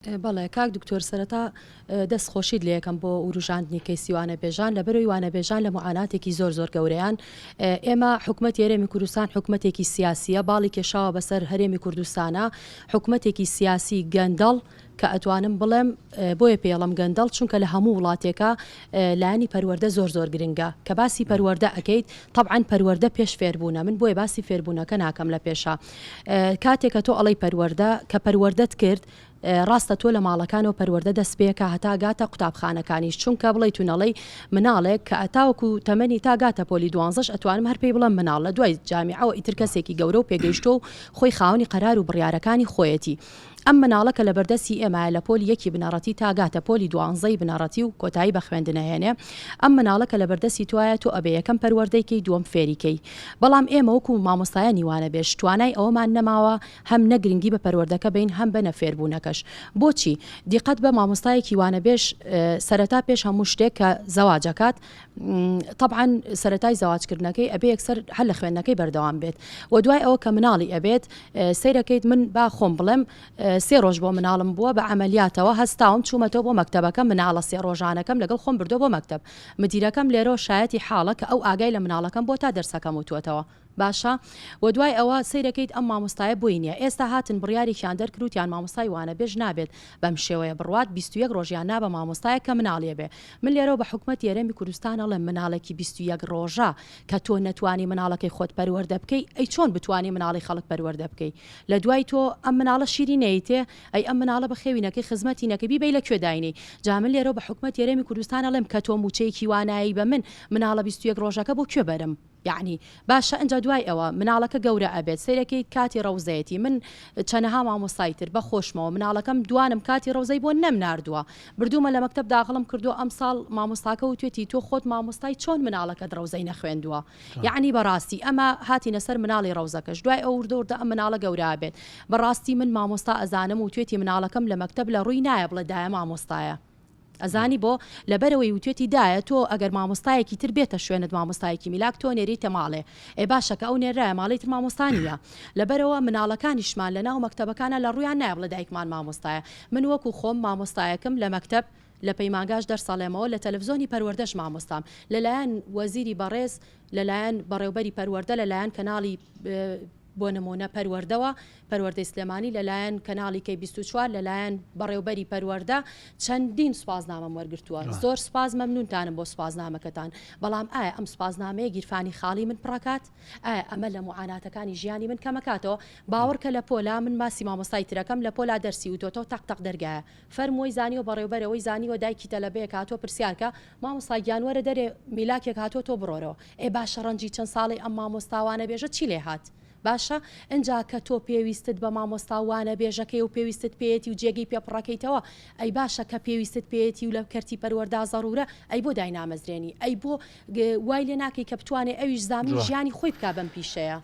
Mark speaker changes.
Speaker 1: بەڵێ کاک دکتۆر سەرەتا دەست خۆشیت لێ ئەکەم بۆ وروژاندنی کەیسی وانەبێژان لەبەرەوەی وانەبێژان لە موعاناتێکی زۆر زۆر گەورەیان ئێمە حکومەتی هەرێمی کوردستان حکومەتێکی سیاسیە باڵی کێشاوە بەسەر هەرێمی کوردستانە حکومەتێکی سیاسی گەندەڵ کە ئەتوانم بڵێم بۆیە پێڵم گەندەڵ چونکە لە هەموو وڵاتێکە لایەنی پەروەردە زۆر زۆر گرنگە کە باسی پەروەردە ئەکەیت تەبعەن پەروەردە پێش فێربوونە من بۆیە باسی فێربوونەکە ناکەم لە پێشا کاتێک کە تۆ ئەڵێی پەروەردە کە پەروەردەت کرد ڕاستە تۆ لە ماڵەکانەوە پەروەردە دەست پێکە هەتا گاتە قوتابخانەکانیش چونکە بڵێیت و نەڵێی مناڵێک کە تاوەکو تەمەنی تا گاتە پۆلی دوانزەش ئەتوانم هەر پێی بڵێم مناڵ لە دوای جامیعەوە ئیتر کەسێکی گەورە و پێگەیشتووە و خۆی خاوەنی قەرار و بڕیارەکانی خۆیەتی ئەم مناڵە کە لەبەردەستی ئێمایە لە پۆلی یەکی بنەڕەتی تا گاتە پۆلی دوانزەی بنەڕەتی و کۆتایی بە خوێندن ئەهێنێ ئەم مناڵە کە لەبەردەستی تۆایە تۆ ئەبێ یەکەم پەروەردەی کەی دووەم فێری کەی بەڵام ئێمە وەکو مامۆستایانی وانەبێژ توانای ئەوەمان نەماوە هەم نە گرنگی بە پەروەردەکە بەین هەم بە نە فێربوونەکەش بۆچی دیقەت بە مامۆستایەکی وانەبێژ سەرەتا پێش هەموو شتێک کە زەواج ئەکات تەبعەن سەرەتای زەواج کردنەکەی ئەبێ یەکسەر هەر لە خوێندنەکەی بەردەوام بێت و دوای ئەوە کە مناڵی ئەبێت سەیرەکەیت من با خۆم بڵێم سێ ڕۆژ بۆ مناڵم بووە بە عەمەلیاتەوە هەستاوم چوومەتەوە بۆ مەکتەبەکەم مناڵە سێ ڕۆژانەکەم لەگەڵ خۆم بردووە بۆ مەکتەب مدیرەکەم لێرەوە شایەتی حاڵە کە ئەو ئاگای لە مناڵەکەم بووە تا دەرسەکەم وتووەتەوە باشە وە دوای ئەوە سەیرەکەیت ئەم مامۆستایە بۆی نیە ئێستا هاتن بڕیارێکیان دەرکرد وتیان مامۆستای وانەبێژ نابێت بەم شێوەیە بڕوات 21 ڕۆژیان نا بە مامۆستایەک کە مناڵیە بێ من لێرەوە بە حکومەتی هەرێمی کوردستان ئەڵێم مناڵێکی 21 ڕۆژە کە تۆ نەتوانی مناڵەکەی خۆت پەروەردە بکەی ئەی چۆن بتوانی مناڵی خەڵک پەروەردە بکەی لە دوای تۆ ئەم مناڵە شیری نەیتێ ئەی ئەم مناڵە بەخێوی نەکەی خزمەتی نەکەی بیبەی لە کوێ داینێی جا من لێرەوە بە حکومەتی هەرێمی کوردستان ئەڵێم کە تۆ موچەیەکی وا نایەی بە من مناڵە 21 ڕۆژەکە بۆ کوێ بەرم یەعنی باشە ئنجا دوای ئەوە مناڵەکە گەورە ئەبێت سەیرەکەیت کاتی ڕەوزەیەتی من چەنەها مامۆستای تر بە خۆشمەوە مناڵەکەم دوانم کاتی ڕەوزەی بۆ نەم ناردووە بردوومە لە مەکتەب داغڵم کردووە ئەمساڵ مامۆستاکە وتوێتی تۆ خۆت مامۆستای چۆن مناڵەکەت ڕەوزەی نەخوێندووە یەعنی بەڕاستی ئەمە هاتینە سەر مناڵی ڕەوزەکەش دوای ئەو وردە وردە ئەم مناڵە گەورە ئەبێت بەڕاستی من مامۆستا ئەزانم وتوێتی مناڵەکەم لە مەکتەب لە ڕووی نایە بڵێ دایە مامۆستایە ئەزانی بۆ؟ لەبەرئەوەی وتوێتی دایە تۆ ئەگەر مامۆستایەکی تر بێتە شوێنت مامۆستایەکی میلاک تۆ نێریتە ماڵێ ئێ باشە کە ئەو نێرایە ماڵێ تر مامۆستا نییە لەبەرئەوە مناڵەکانیشمان لەناو مەکتەبەکانا لە ڕوویان نایە بڵێ دایکمان مامۆستایە من وەکو خۆم مامۆستایەکم لە مەکتەب لە پەیمانگاش دەرس ئەڵێمەوە لە تەلەفزۆنی پەروەردەش مامۆستام لەلایەن وەزیری بەڕێز لەلایەن بەڕێوبەری پەروەردە لەلایەن کەناڵی بۆ نموونە پەروەردەوە، پەروەردەی سلێمانی لەلایەن کەناڵی کەی 24 لەلایەن بەڕێوبەری پەروەردە چەندین سوپاسنامەم وەرگرتووە زۆر سوپاس مەمنونتانم بۆ سوپاسنامەکەتان بەڵام ئایا ئەم سوپاسنامەیە گیرفانی خاڵی من پڕەکات ئایا ئەمە لە موعاناتەکانی ژیانی من کەمەکاتەوە باوەڕکە لە پۆلا من باسی مامۆستای ترەکەم لە پۆلا دەرسی وتۆتەوە تەق تەق دەرگایە فەرمووی زانیوە بەڕێوبەرە وەی زانیوە دایکی تەلەبەیەک هاتووە پرسیارکە مامۆستا گیان وەرە دەرێ میلاکێک هاتووە تۆ بڕۆرەوە ئێ باشە ڕەنجی چەند ساڵەی ئەم مامۆستا وانەبێژە چی لێ هات باشە ئنجا کە تۆ پێویستت بە مامۆستا وانەبێژەکەی و پێویستت پێیەتی و جێگەی پێ پڕەکەیتەوە ئەی باشە کە پێویستت پێیەتی و لە کەرتی پەروەردا زەڕورە ئەی بۆ داینامەزرێنی ئەی بۆ وای لێ ناکەی کە بتوانێ ئەویش زامنی ژیانی خۆی بکا بەم پیشەیە.